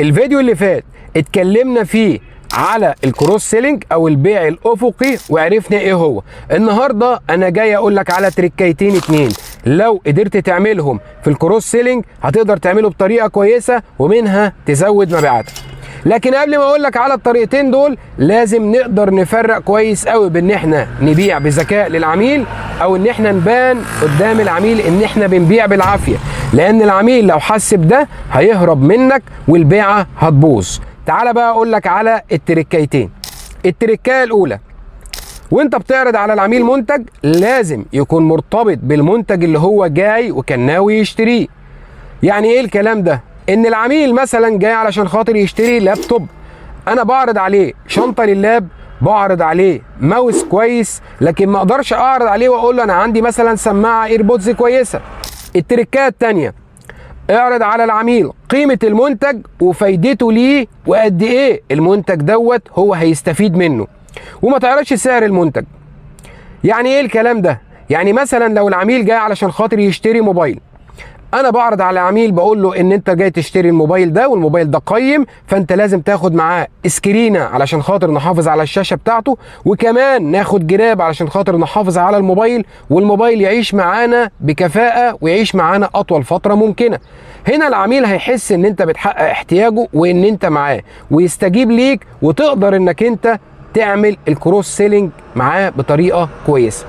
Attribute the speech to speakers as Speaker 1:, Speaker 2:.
Speaker 1: الفيديو اللي فات اتكلمنا فيه على ال cross selling او البيع الافقي وعرفنا ايه هو. النهارده انا جاي اقول لك على تريكايتين اتنين لو قدرت تعملهم في ال cross selling هتقدر تعمله بطريقة كويسة ومنها تزود مبيعاتك. لكن قبل ما اقول لك على الطريقتين دول لازم نقدر نفرق كويس قوي بان احنا نبيع بذكاء للعميل او ان احنا نبان قدام العميل ان احنا بنبيع بالعافية، لان العميل لو حس بده هيهرب منك والبيعه هتبوظ. تعال بقى اقول لك على التريكايتين. التريكايه الاولى، وانت بتعرض على العميل منتج لازم يكون مرتبط بالمنتج اللي هو جاي وكان ناوي يشتريه. يعني ايه الكلام ده؟ ان العميل مثلا جاي علشان خاطر يشتري لابتوب، انا بعرض عليه شنطه لل lap، بعرض عليه ماوس كويس، لكن ما اقدرش اعرض عليه واقول له انا عندي مثلا سماعه AirPods كويسة. التريكايه الثانية، اعرض على العميل قيمة المنتج وفايدته ليه وقد ايه المنتج دوت هو هيستفيد منه، وما تعرضش سعر المنتج. يعني ايه الكلام ده؟ يعني مثلا لو العميل جاي علشان خاطر يشتري موبايل، انا بعرض على العميل بقول له ان انت جاي تشتري الموبايل ده والموبايل ده قيم، فانت لازم تاخد معاه سكرينه علشان خاطر نحافظ على الشاشة بتاعته، وكمان ناخد جراب علشان خاطر نحافظ على الموبايل، والموبايل يعيش معانا بكفاءة ويعيش معانا اطول فترة ممكنة. هنا العميل هيحس ان انت بتحقق احتياجه وان انت معاه ويستجيب ليك، وتقدر انك انت تعمل ال cross selling معاه بطريقة كويسة.